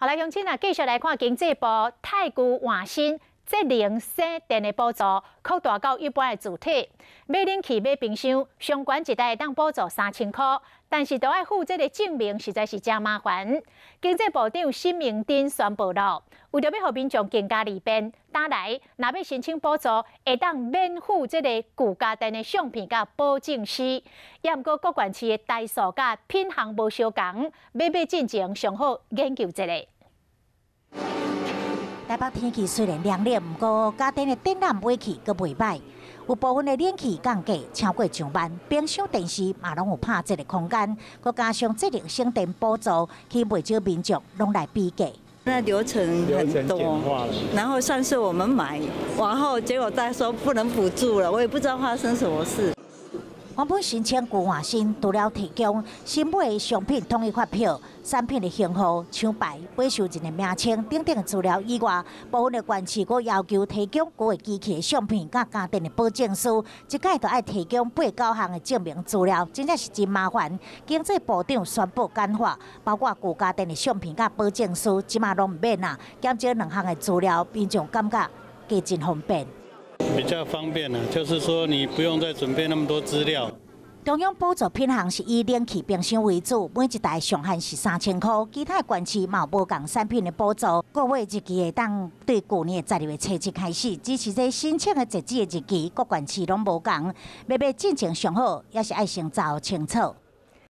好來，鄉親啊，繼續來看經濟部炊具換新節能省電的補助，擴大到一般的住宅。買冷氣買冰箱，上懸一台會當補助3000箍，但是都愛附這個證明，實在是誠麻煩。經濟部長沈榮津宣布了，為著欲予民眾更加利便，今來若欲申請補助，會當免附這个舊家電的相片佮保證書。也毋過各縣市的台數佮品項無相仝，欲買進前上好研究一下。台北天氣雖然涼冷，毋過家電的電纜買去閣袂䆀。有部分的冷氣降價超過上萬，冰箱、電視嘛攏有拍折的空間。閣加上節能省電補助，吸引袂少民眾攏來比價。那流程很多，然後上次我們買，然後結果他說不能補助了，我也不知道發生什麼事。原本申請舊換新，除了提供新買的商品統一發票、產品的型號、廠牌、買受人的名稱等等資料以外，部分的縣市閣要求提供舊的機器的相片佮家電的保證書，這擺就愛提供八九項的證明資料，真正是真麻煩。經濟部長宣布簡化，包括舊家電的相片佮保證書，這馬攏毋免啦，減少兩項的資料，民眾感覺加真方便。比較方便啦，就是說你不用再準備那麼多資料。中央補助品項是以冷氣冰箱為主，每一台上限是3000箍，其他縣市嘛有無仝產品的補助。各位日期會當對舊年的12月初7開始，只是這申請的截止的日期，各縣市攏無仝。欲買進前上好，也是愛先查清楚。